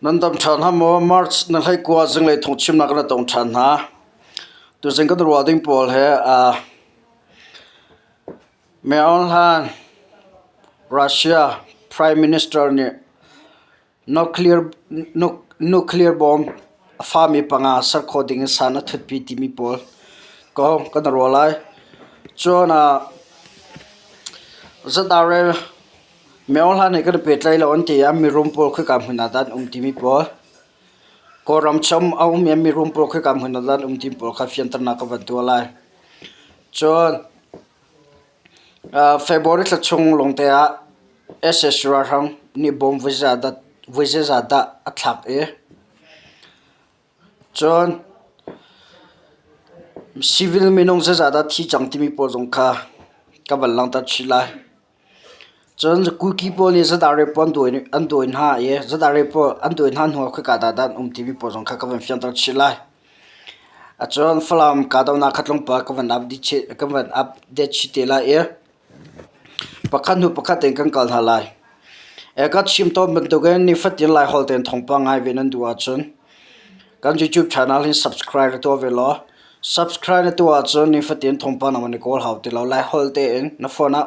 Nan dam ṭhan hna maw? March na hleikua zinglei thawngchimnak na tong ṭhan hna. Tuzing kan ruah ding pawl he Mayor hlan Russia Prime Minister nih nuclear bomb a fami panga ser khawh ding in san a thutpi timi pawl kong kan ruah lai. Cun ZRA Mayor hlan he kan i pehtlaih lo an ti i an mirum pawl khika hmun ah dah an um timi pawl Kawlram chung a ummi an mirum pawl khika hmun ah dah an um timi pawl kha fianternak ka van tuah lai. Cun February thla chung lawngte ah sac ralhrang nih bom voi zeizat dah a thlak i cun civil minung zeizat dah thi cang timi pawl zong kha ka van langhter chih lai. Cun kuki pawl nih zadar pawl an dawi hna i zadar pawl an dawi hna hnuah khoika dah an um timi pawl zong kha ka van fianter chih lai. Cun Falam kahdohnak kha tlawmpal ka van update chih te lai i pakhat hnu pakhat in kan kal hna lai. Ka chim tawn bantukin nifatin Laiholh tein thawngpang ngai ve nan duh ahcun kan YouTube channel hi subscribe ra tuah ve law subscribe na tuah ahcun nifatin thawngpang na van i kawl hau ti lo. Laiholh tein na phone ah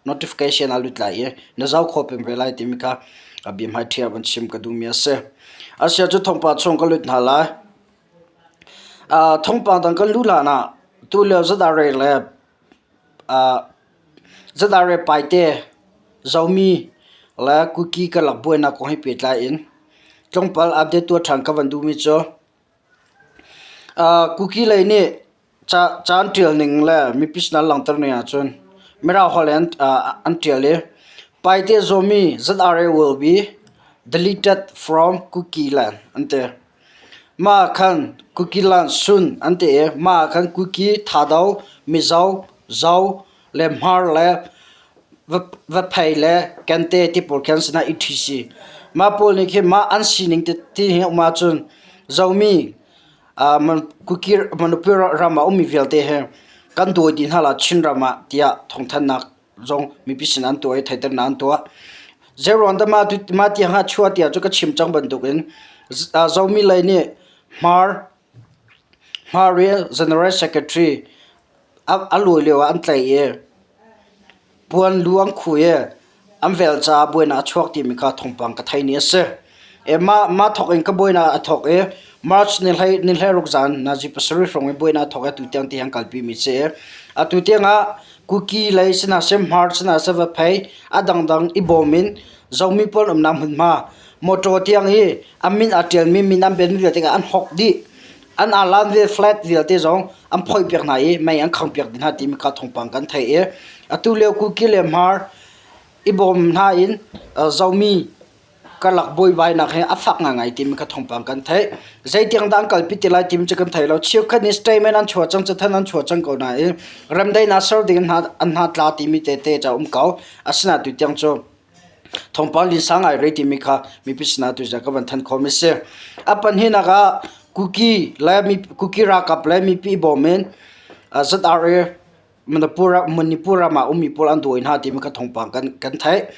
notification a lut lai i na zoh khawh peng ve lai timi kha a biahmaiṭhi ah van chim ka duhmi a si. Asia cu thawngpang chung ka lut hna lai. Thawngpang dang kan luh hlan ah tulio ZRA le ZRA Paite Zomi le Kuki karlak buainak kong he pehtlai in tlawmpal update tuah ṭhan ka van duhmi cu Kuki lei nih Ca an ṭial ning le mipi sin an langhter ning ahcun Mirang holh in an ṭial i Paite zawmi ZRA will be deleted from Kuki land an ti. Mah ah khan Kuki land sun an ti i mah ah khan Kuki, Thado, Mizo, Zo le Hmar le Vaphei le Kente ti pawl khi an sinah etc. Mah pawl nih khin mah an sining ti hi a um ahcun Zomi Manipur ram ah ummi vialte hi kan dawi dih hna lai Chinram ah tiah thawngthanhnak zong mipi sin an tuah i theihternak an tuah. Zeiruang dah mah tiang ah chuah tiah cu ka chim cang bantukin Zomi lei nih Hmar Hmar i General Secretary a lawi lio ah an tlaih i Puan lu an khuh i an vel caah buainak a chuak timi kha thawngpang ka theih ni a si. Mah, mah thawk in ka buainak a thawk i March ni hlei, ni hleiruk zan nazi pasarih hrawng i buainak a thawk i atu tiang ti an kalpi mi si. Atu tiang ah Kuki lei sinah seh, Hmar sinah seh va phei a dangdang i bawm in Zomi pawl umnak hmunhma motor tiang i an min aa ṭialmi min an ben vialte an hawk dih. An alan ve flat vialte zong an phoihpiak hna i mei an khanghpiak dih hna timi kha thawngpang kan theih i atu lio Kuki le Hmar i bawm hna in Zomi karlak buaibainak hi a fak ngaingai timi kha thawngpang kan theih. Zeitiang dah an kalpi ti lai timi cu kan thei lo. Cheukhat nih statement an chuah cang, cathanh an chuah cang ko nain remdaihnak ser ding in an hna tla timi tete ca um ko. Asinain tutiang cu Thawngpang linsa ngai rei timi kha mipi sinah tuzan ka van thanh khawhmi si. A pahnihnak ah Kuki le Kuki ralkap le mipi bawm in ZRA Manipur Manipur ram ah ummi pawl an dawi hna timi kha thawngpang kan kan theih.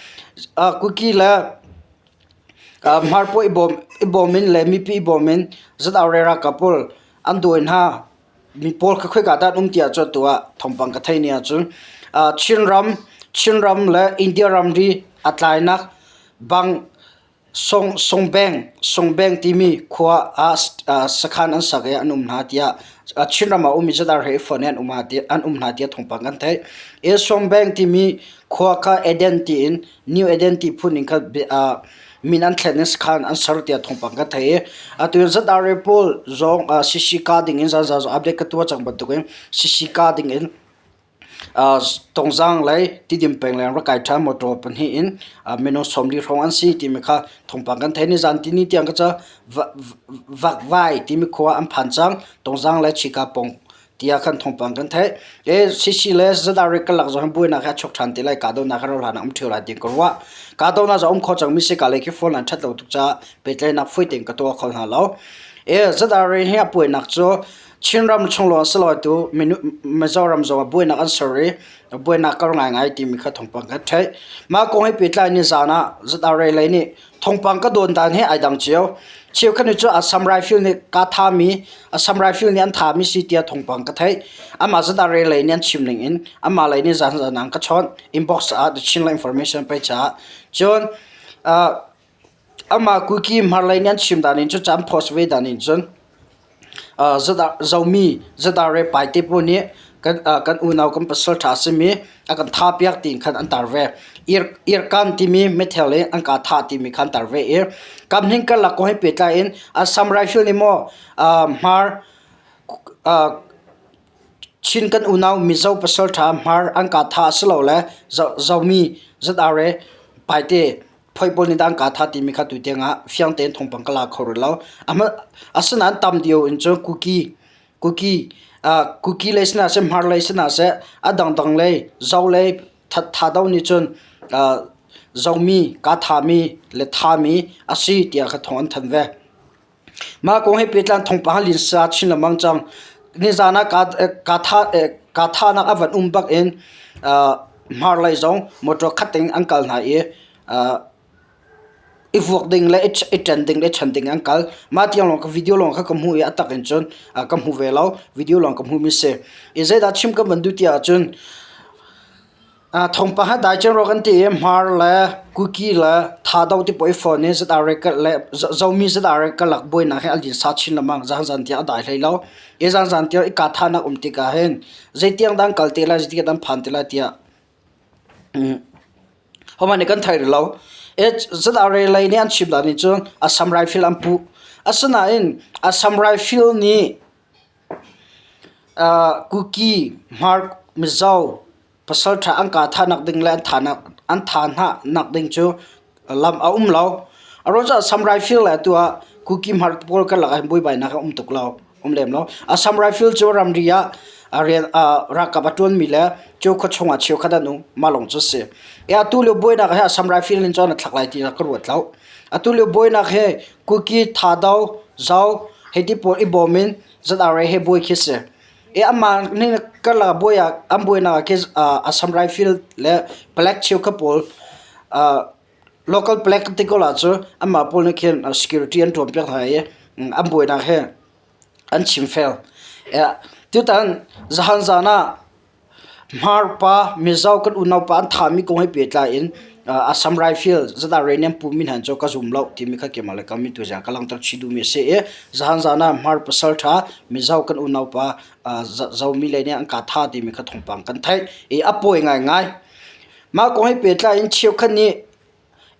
Kuki le Hmar pawl i bawm i bawm in le mipi i bawm in ZRA ralkap pawl an dawi hna Mi pawl kha khoika dah an um ti ahcun atu ah thawngpang ka theih ni ahcun Chinram, Chinram le India ramri a tlainak bang Song, Songbeng, Songbeng timi khua ah sakhan an sak i an um hna tiah Chinram ah ummi zadar he i fonh in an um an um hna tiah thawngpang kan theih. I Songbeng timi khua kha Eden tiin New Eden ti phun in kha min an thlen in sakhan an ser tiah thawngpang kan theih i atu in ZRA pawl zong CC ka ding in zanza zong update ka tuah cang bantukin CC ka ding in Tongzang lei Tidim peng leng rak kai ṭhan motor pahnih in minung 40 hrawng an si timi kha thawngpang kan theih. Nizan tini tiang ka ca Vakvai timi khua an phan cang. Tongzang le Chika pawng tiah khan thawngpang kan theih. E CC le ZRA karlak zong hin buainak hi a chuak ṭhan te lai kahdohnak hi rauhhlan ah um ṭheo lai tiin ka ruah. Kahdohnak zong um kho cangmi si ka lei khi phone an ṭhat lo tuk caah pehtlaihnak fawi tein ka tuah kho hna lo. E ZRA hi a puainak cu. Chinram chung lawng si lo tu Mizoram zong ah buainak an ser i buainak kar ngaingai timi kha thawngpang kan theih. Mah kong he pehtlai nizaan ah ZRA lei nih thawngpang ka dawn dan he ai dang cio. Cheukhat nih cu Assam Rifle nih ka thami Assam Rifle nih an thami si tiah thawngpang ka theih. Amah ZRA lei nih an chim ning in amah lei nih zan zan an ka chawnh inbox ah The Chinland Information pei caah. Cun Amah Kuki hmarlei nih an chim dan in cu an post ve dan in cun Zomi Zadare Paite pawl nih kan unau kan pasal ṭha a simi a kan thahpiak tiin khan an tar ve. Irkan timi meithal in an ka thah timi kha an tar ve i kamhning karlak kong he pehtlai in Assam Rifle nih maw hmar Chin kan unau Mizo pasal ṭha hmar an ka thah a si lo le Zomi Zadare Paite Phoih pawl nih dah an ka thah timi kha tutiang ah fiang tein thawngpang ka la kho rih lo. Asinain tam deuh in cun Kuki, Kuki, Kuki lei sinah seh, Hmar lei sinah seh, a dangdang lei, Zo lei thado nih cun Zomi, ka thami le thami a si tiah kha thawng an thanh ve. Mah kong he pehtlai thawngpang linsa chin lengmang cang. Nizaan ah kaa thahnak a van um bak in hmar lei zong motor khat in an kal hna i i vuak ding le i ṭen ding le i ṭhen ding an kal. Mah tiang lawng ka video lawng kha ka hmuh i a tak in cun ka hmu ve lo. Video lawng ka hmuhmi si. I zeidah chim kan van duh ti ahcun Thawngpang ha dai cang rua kan ti i Hmar le Kuki le Thado ti pawl i fawn i ZRA le Zomi ZRA karlak buainak hi a linsa chin lengmang. Zaanzan tiang a dai hlei lo. I zaanzan tiang i kahthahnak um tikah hin zeitiang dah an kal te lai, zeitiang dah an phan te lai tiah hohmanh nih kan thei rih lo. ZRA lei nih an chim dan nih cun Assam Rifle an puh. Asinain Assam Rifle nih Kuki, Hmar, Mizo pasalṭha an kaa thahnak ding le an thah hna ding cu lam a um lo. A ruang cu Assam Rifle le atu ah Kuki Hmar pawl karlak ah hin buaibainak a um tuk lo, um lem lo. Assam Rifle cu ramri ah rian ralkap a ṭuanmi le cu khuachung ah cheukhat an um, mah lawng cu a si. Atu lio buainak hi Assam Rifle in cun a thlak lai ti ka ruat lo. Atu lio buainak hi Kuki, Thado, Zo hei ti pawl i bawm in ZRA he buai khi si. I amah nih karlak buai ah an buainak ah khi Assam Rifle le Palek cheukhat pawl local palek ti ko la cu anmah pawl nih khin security an ṭuan piak hna i an buainak hi an chimfel. Tutan zahan zan ah Hmarpa Mizo kan unaupa an thahmi kong he pehtlai in Assam Rifle ZRA nih an pumi hna cu ka zum lo timi kha keimah le ka mi tuzing ka langhter chih duhmi a si i zahan zan ah Hmar pasal ṭha Mizo kan unaupa Zomi lei nih an ka thah timi kha thawngpang kan theih i a pawi ngaingai. Mah kong he pehtlai in cheukhat nih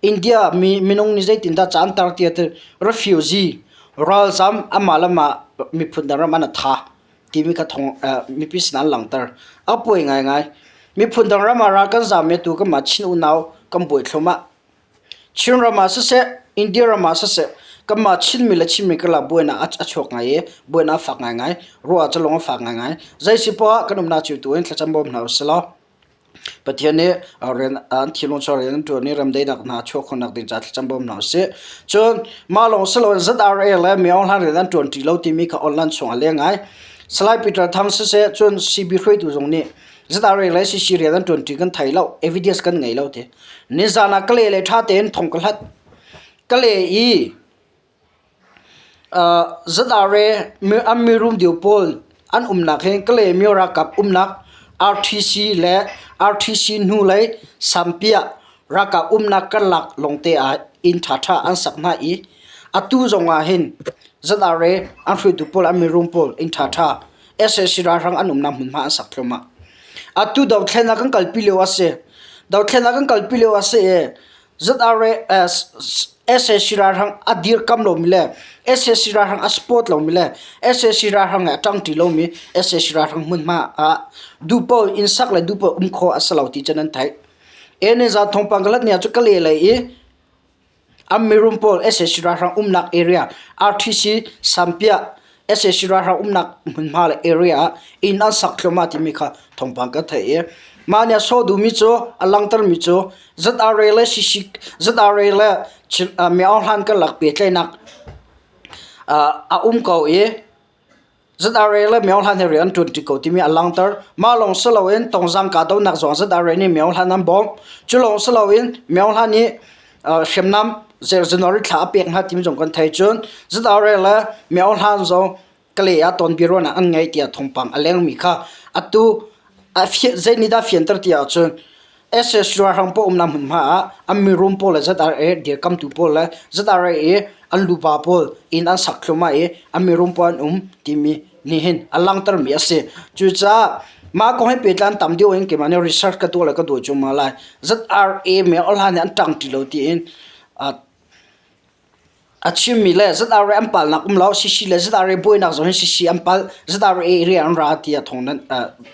India mi minung nih zeitindah ca an tar tiah refugee ralzam amah le mah miphun dang ram an a tha. timi kha thong mipi sinah an langhter. A puai ngaingai. Miphun dang ram ah ral kan zaam i atu kanmah Chin unau kan buai thluahmah. Chin ram ah siseh, India ram ah siseh, kanmah Chinmi le Chinmi karlak buainak a chuak ngai i buainak a fak ngaingai. Ruah ah cu lung a fak ngaingai. Zei si poah ah kan umnak cio tu in thlacam bawm hna usih law Pathian nih rian an thinlung chung rian an ṭuan i remdaihnak hna chuah khawhnak ding caah thlacam bawm hna usih. Cun mah lawng si loin ZRA le Myo Hlan rian an ṭuan ṭi lo timi kha online chung ah leng ngai. Salai Peter Thang siseh cun CB hruaitu zong nih ZRA le CC rian an ṭuan ṭi kan thei lo, evidence kan ngei lo ti. Nizan ah ka le le ṭha tein thong ka hlat. Ka le i ZRA an mirum deuh pawl an umnak hi Kalaymyo ralkap umnak RTC le RTC hnulei Sampiah ralkap umnak karlak lawngte ah inn ṭhaṭha an sak hna i atu zong ah hin ZRA an hruaitu pawl an mirum pawl inn ṭhaṭha sac ralhrang an umnak hmunhma an sak thluahmah. Atu dothlennak kan kalpi lio a si. Dothlennak kan kalpi lio a si i ZRA sac ralhrang a dirkam lomi le sac ralhrang a support lomi le sac ralhrang he a ṭangṭi lomi sac ralhrang hmunhma ah duhpaoh inn sak le duhpaoh um khawh a si lo ti cu nan theih. Eneza thawngpang ka hlat ni ah cu ka le lei i an mirum pawl sac ralhrang umnak area RTC Sampiah sac ralhrang umnak hmunhma le area ah inn an sak thluahmah timi kha thawngpang kan theih i mah nih a sawh duhmi cu a langhtermi cu ZRA le CC ZRA le Myo Hlan karlak pehtlaihnak a um ko i. ZRA le Myo Hlan he rian an ṭuanṭi ko timi a langhter. Mah lawng si loin Tongzang kahdohnak zong ZRA nih Myo Hlan an bawmh. Cu lawng si loin Myo Hlan nih hriamnam January thla a pek hna timi zong kan theih. Cun ZRA le Myo Hlan zong Kalay ah tawnbiaruahnak an ngei tiah thawngpang a lengmi kha atu zei nih dah fianter ti ahcun SS ralhrang pawl umnak hmunhma ah an mirum pawl le ZRA dirkamtu pawl le ZRA i an luba pawl inn an sak thluahmah i an mirum pawl an um timi nih hin a langhtermi a si. Cucaah mah kong he pehtlai tam deuh in keimah nih research ka tuah le ka duah cuahmah lai. ZRA meo hlan nih an ṭangṭi lo tiin A chimmi le ZRA an palnak um lo, CC le ZRA buainak zong hi CC an pal, ZRA area an ra tiah thawng nan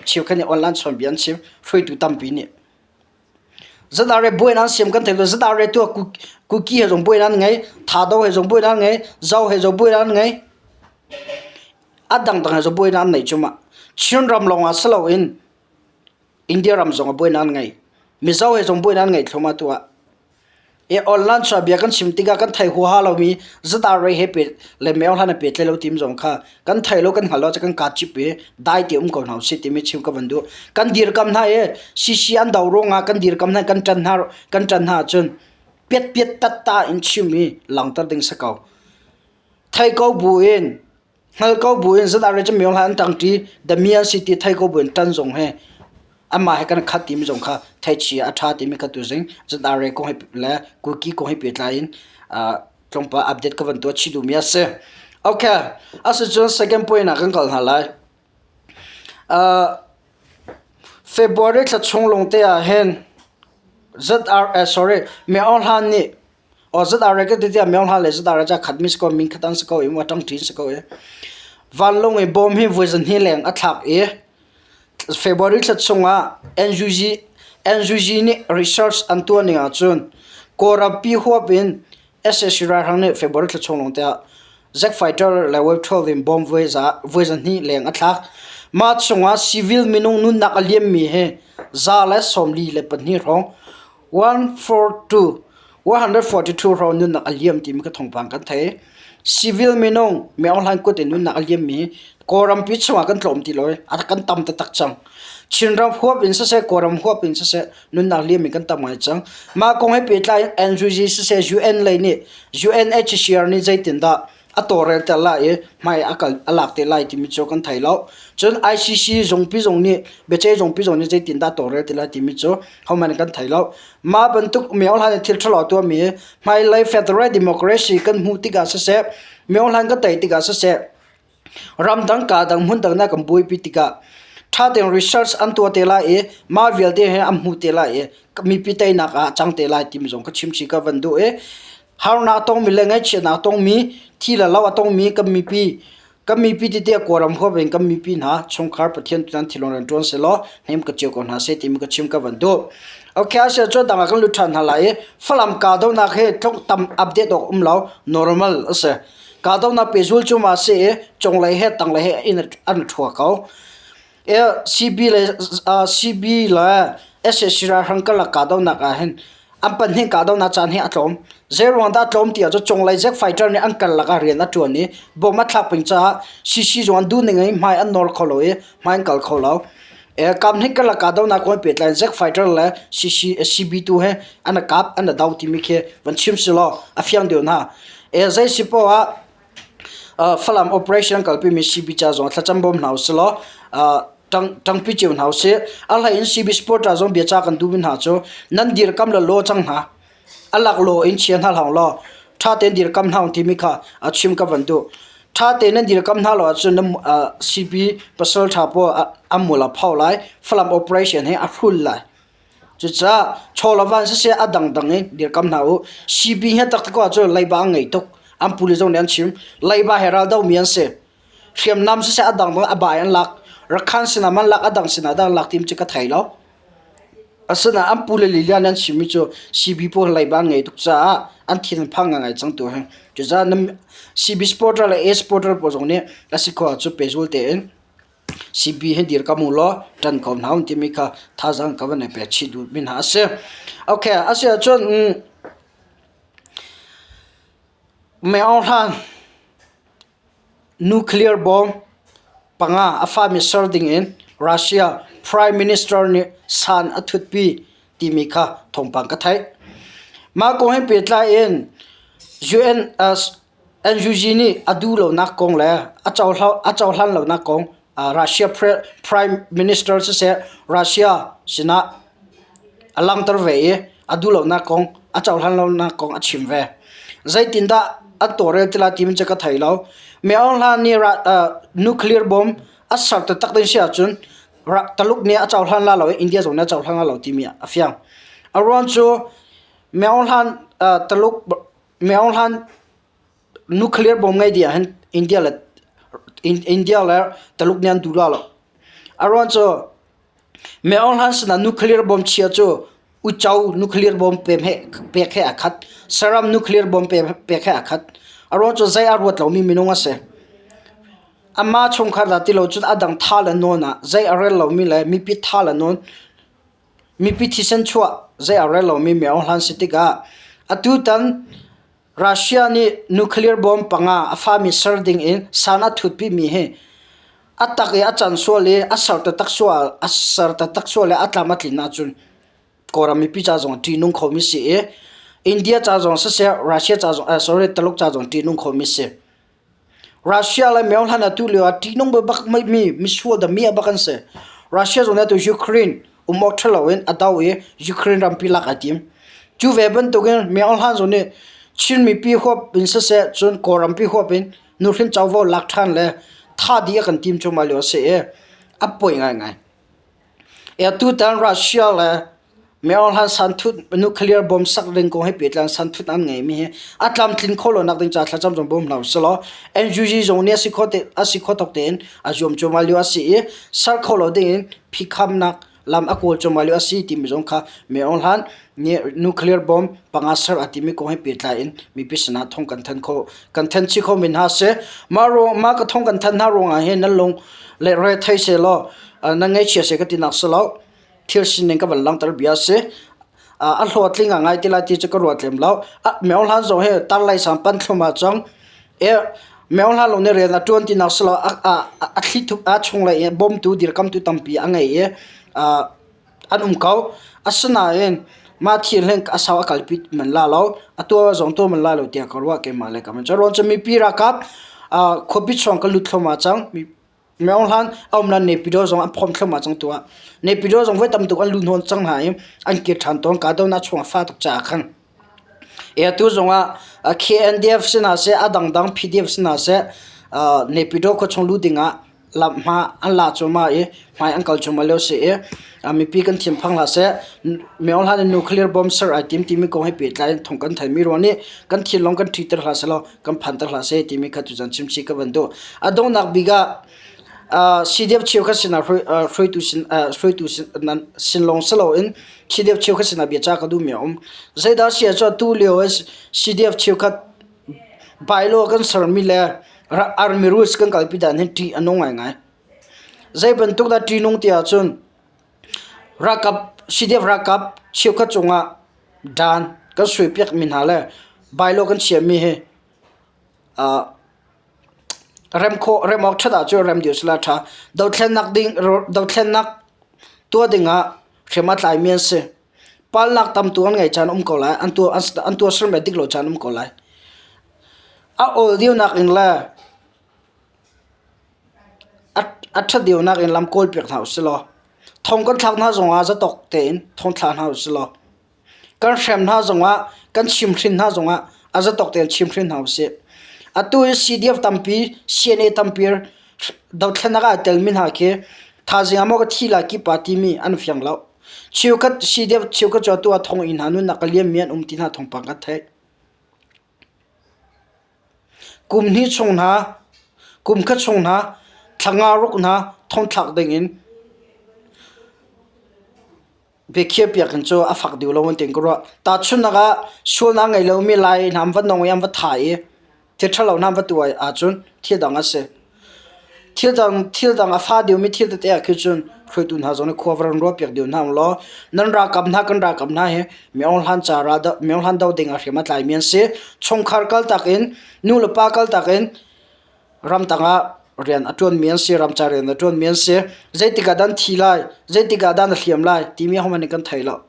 cheukhat nih online chawnbia an chim, hruaitu tampi nih. ZRA buainak an siam kan thei lo, ZRA tu Kuki he zong buainak an ngei, Thado he zong buainak an ngei, Zo he zong buainak an ngei. A dangdang he zong buainak an nei cuma. Chinram lawng ah si loin India ram zong ah buainak an ngei. Mizo he zong buainak an ngei thluahmah tu ah. I online chuah bia kan chim tikah kan thei huaha lomi ZRA he pe le meo hlan a pe tle lo tim zong kha kan thei lo kan hngal lo kan ka chip i dai te um ko hna usih timi chim ka van duh. Kan dirkam hna i CC an do ruangah kan dirkam hna kan ṭan hna kan ṭan hna ahcun piat piat tat ta in chim i langter ding si ko. Thei ko bu in Hngal ko buin ZRA cu myo hlah an ṭangṭi, dami an si ti thei ko buin ṭan zong he amah he kan khat timi zong kha theichia a ṭha timi kha tuzing ZRA kong he le Kuki kong he pehtlai in tlawmpal update ka van tuah chih duhmi a si. Okay, asicun second point ah kan kal hna lai. February thla chung lawngte ah hin ZRA sorry Myo Hlan nih Aw ZRA ka ti tiah Myo Hla le ZRA ca khatmi si ko min khat an si ko i a ṭangṭi si ko i vanlawng i bom hi voi zahnih leng a thlak i February thla chungah NUG NUG nih research an tuah ning ahcun Kawlrampi huap in sac ralhrang nih February thla chung lawng te ah Jet fighter le Wave 12 in bomb voi zahnih leng a thlak. Mah chungah civil minung nunnak a liammi hi 142 hrawng 142 142 hrawng nunnak a liam timi ka thawngpang kan thei. Civil minung Myo Hlan kut in nunnak a liammi Kawlrampi chungah kan tlawm ti lo i a kan tam taktak cang. Chinram huap in siseh, Kawlram huap in siseh nunnak liam in kan tam ngai cang. Mah kong he pehtlai in NUG siseh UN lei nih UNHCR nih zeitindah a tawlrel ter lai i hmai a kal a lak te lai timi cu kan thei lo. Cun ICC zungpi zong nih biaceih zungpi zong nih zeitindah a tawlrel te lai timi cu hohmanh kan thei lo. Mah bantuk myo hlan i thil ṭhalo tuahmi hmailei federal democracy kan hmuh tikah siseh, myo hlan kan tei tikah siseh, Ramdang kaa dang hmundang na kan buaipi tikah ṭha tein research an tuah te lai i mah vialte he an hmuh te lai i mipi teinak ah a cang te lai timi zong ka chim chih ka van duh i harnak a tongmi le ngaihchiatnak a tongmi thi le lo a tongmi kan mipi kan mipi tete Kawlram huap in kan mipi hna chungkhar Pathian tu nan thilawng rian ṭuan sehlaw hnem ka cio ko hna seh timi ka chim ka van duh. Okay, asiah cun dang ah kan lut ṭhan hna lai i Falam kahdohnak hi tluk tam update awk um lo normal a si. Kahdohnak pehzul cu mah a si i cunglei he tanglei he in an ṭhua ko. CB le CB le sac ralhrang karlak kahdohnak ah hin an pahnih kahdohnak caan hi a tlawm. Zeiruang dah a tlawm ti ahcun cunglei Jack fighter nih an karlak ah rian a ṭuan i bom a thlak peng caah CC zong an duh ning in hmai an nawr kho lo i hmai an kal kho lo. Kamhnih karlak kahdohnak kong he pehtlai in Jack fighter le CC CB tu he an i kap an i do timi khi van chim silaw a fiang deuh hna. Zei si poah ah Falam operation an kalpimi CB ca zong thlacam bawm hna usilaw ṭangpi cio hna usih. A hlei in CB supporter zong biaca kan duhmi hna cu nan dirkam le law cang hna. A laklawh in chia hna hlah law ṭha tein dirkam hna timi kha a chim ka van duh. Ṭha tein nan dirkam hna lo ahcun CB pasal ṭha pawl an mul a phau lai. Falam operation hi a hrul lai. Cucaah chaw le van siseh a dangdang in dirkam hna u. CB hi taktak ahcun leiba an ngei tuk. An pule zong nih an chim. Leiba he ral domi an si. Hriamnam siseh a dangdang a bai an lak. Rakhan sinah an lak, a dang sinah dah an lak ti cu ka thei lo. Asinain an pule lila nih an chimmi cu CB pawl leiba an ngei tuk caah an thin an phang ngaingai cang tu hi. Cucaah CB supporter le A supporter pawl zong nih a si khawh ahcun pehzul tein CB hi dirkam u law ṭan ko hna un timi kha thazaang ka van i pek chih duhmi hna a si. Okay, a si ahcun Mei Aung Hlan nuclear bomb. panga a fami ser dingin Russia Prime Minister nih san a thutpi timi kha thawngpang ka theih. Mah kong he pehtlai in UN NUG nih a duh lonak kong le a cohlan lonak kong Russia Prime Minister siseh Russia sinah a langhter ve i a duh lonak kong a cohlan lonak kong a chim ve. Zeitindah an tawlrel ti lai timi cu ka thei lo. Min Aung Hlaing nih nuclear bomb a ser taktak ding si ahcun Taluk nih a cohlan lai lo i India zong nih a cohlan lai lo timi a fiang. A ruang cu Min Aung Hlaing Taluk Min Aung Hlaing nuclear bomb ngei dih ahhin India le India le Taluk nih an duh lai lo. A ruang cu Min Aung Hlaing sinah nuclear bomb chia cu uico nuclear bomb pek he aa khat. Saram nuclear bomb pek he aa khat. A ruang cu zei a ruat lomi minung a si. Amah chungkhar dah ti lo cun a dang tha le nawn ah zei a rel lomi le mipi tha le nawn mipi thisen chuah zei a rel lomi Min Aung Hlaing si tikah atutan Russia nih nuclear bomb panga a fami ser ding in san a thutpimi hi a tak i a can sual i a ser taktak sual a ser taktak sual i a tlam a tlin ahcun Kawlram mipi ca zong ṭihnung khomi si i India ca zong siseh Russia ca zong sorry Taluk ca zong ṭihnung khomi si. Russia le Myo hlan atu lio ah ṭihnung bak mi misual dah mi bak an si. Russia zong nih atu Ukraine um awk ṭha loin a do i Ukraine rampi lak ai tim. Cu ve bantukin Myo Hlan zong nih Chin mipi huap in siseh cun Kawlrampi huap in nuhrin covo lak ṭhan le tha dih a kan tim cuahmah lio a si i a poi ngaingai. Tutan Russia le Myohlan santhut nuclear bomb sak ding kong he pehtlai in santhut an ngeimi hi a tlamtlin khawh lonak ding caah thlacam zong bawm hna usih law NUG zong nih a si khawh tawk tein a zuam cuahmah lio a si i ser kho lo ding in phikhamnak lam a kawl cuahmah lio a si timi zong kha Myohlan nih nuclear bomb panga ser a timi kong he pehtlai in mipi sinah thawng kan thanh khawh kan thanh chih kho men hna seh. Mah ruang mah ka thawng kan thanh hna ruangah hin nan lung le re thei seh law nan ngaihchia seh ka tinak si lo. Thil sining ka van langhter bia a si. A hlawhtling a ngai ti lai ti cu ka ruat lem lo. Myo Hlan zong hi tarlei sang pan thlum ah cang. E Myo Hlan lawng nih rian a ṭuan tinak si lo. A thlithup a chunglei i bawmtu dirkamtu tampi a ngei i an um ko. Asinain mah thil hin a sau a kalpi man la lo. A tuah zong tuah man la lo tiah ka ruah keimah le ka man. Cu ruang cu mipi ralkap khuapi chung ka lut thluahmah cang. Myo Hlan a um lan Naypyidaw zong an phawm thluahmah cang tu ah. Naypyidaw zong voi tam tuk an lu hnawn cang hna i an kir ṭhan tawn. Kahdohnak chung ah fa tuk caah khan. E atu zong ah KNDF sinah seh a dangdang PDF sinah seh Naypyidaw khuachung lu ding ah lam hma an la cuahmah i hmai an kal cuahmah lio si i mipi kan thinphang hlah seh. Myo Hlan in nuclear bomb ser ai tim timi kong he pehtlai in thong kan theimi ruang nih kan thinlung kan ṭhiter hlah seh law kan phanter hlah seh timi kha tuzan chimchih ka van duh. A donghnak bik ah CDF cheukhat sinah hruaitu sin hruaitu sin lawng si loin CDF cheukhat sinah biacah ka duhmi a um. Zeidah si ahcun atu lio ah CDF cheukhat bylaw kan sermi le army rules kan kalpi dan hi ṭih a nung ngaingai. Zei bantuk dah ṭihnung ti ahcun ralkap CDF ralkap cheukhat cungah dan kan suaipiakmi hna le bylaw kan chiahmi hi rem khawh rem awk ṭhat ahcun rem dih usila a ṭha. Dothlennak ding dothlennak tuah dingah hriam a tlaimi an si. Palnak tamtu an ngeih caan um ko lai. An tuah an tuahsermi a dik lo caan um ko lai. A awl deuhnak in le A ṭhat deuhnak in lam kawlpiak hna usih law thong kan thlak hna zongah zatawk tein thong thla hna usih law kan hrem hna zongah kan chimhhrin hna zongah a zatawk tein chimhhrin hna usih. Atu hi CDF tampi CNA tampi dothlennak ah aa telmi hna khi thaizing ah maw ka thi lai kipa timi an fiang lo. Cheukhat CDF cheukhat cu atu ah thonginn hna nunnak a liammi an um ti hna thawngpang kan theih. Kum hnih chung hna, kum khat chung hna, thla nga ruk hna thongthlak dingin biakhiahpiak in cu a fak deuh lo an ti ka ruah. Tahchunhnak ah sualnak ngei lomi Lai hna an va nong i an va thah i thil ṭhalo hna an va tuah ahcun thil dang a si. Thil dang thil dang a fa deuhmi thil tete ah khin cun hruaitu hna zong nih khua va ran ruahpiak deuh hna ulaw nan ralkap hna kan ralkap hna hi Myo Hlan ca ral Myo Hlan do ding ah hriam a tlaimi an si. Chungkhar kaltak in nu le pa kaltak in ramtang ah. Rian a ṭuanmi an si, ramcar rian a ṭuanmi an si. Zeitik ah dah an thi lai, zeitik ah dah an hliam lai timi ahohmanh nih kan thei lo.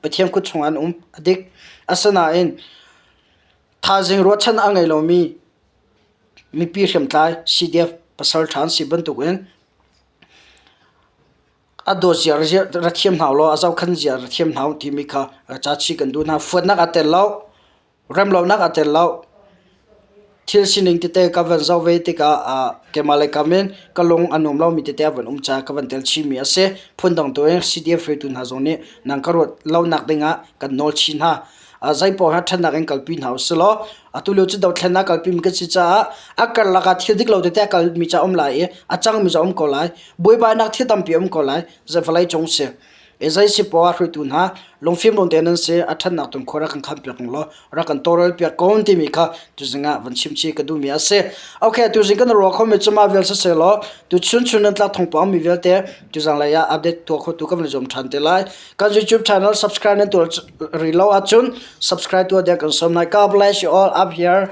Pathian kut chungah an um. A dik. Asinain thaizing ruahchan a ngei lomi mipi hriamtlai CDF pasal ṭha an si bantukin a dawt zia ra thiam hna ulaw a zohkhenh zia ra thiam hna u timi kha ca chih kan duh hna. Fuatnak aa tel lo. Remlonak aa tel lo. Thil sining tete ka van zoh ve tikah keimah le kam in ka lung a nuam lomi tete a van um caah ka van tel chihmi a si. Phundang tu in CDF hruaitu hna zong nih nan ka ruat lonak dingah kan nawl chih hna. Zeipaoh hi ṭhatnak in kalpi hna usih law atu lio cu dothlennak kalpimi kan si caah a karlak ah thil dik lo tete a kalmi ca um lai i a cangmi zong um ko lai. Buaibainak thil tampi a um ko lai. Vawlei cung si. Zei si poah ah hruaitu hna lungfim lawng te nan si a ṭhatnak tung khua rak kan khan piak law rak kan tawlrel piak ko timi kha tuzing ah van chim chih ka duhmi a si. Okay, tuzing kan ruah khomi cu mah vial siseh law tu chun chun nan tlak thawngpang mi vialte tuzang lei ah update tuah khotu kan van zuam ṭhan te lai. Kan YouTube channel subscribe nan tuah rih lo ahcun subscribe tuah ding kan sawm lai. God bless you all up here.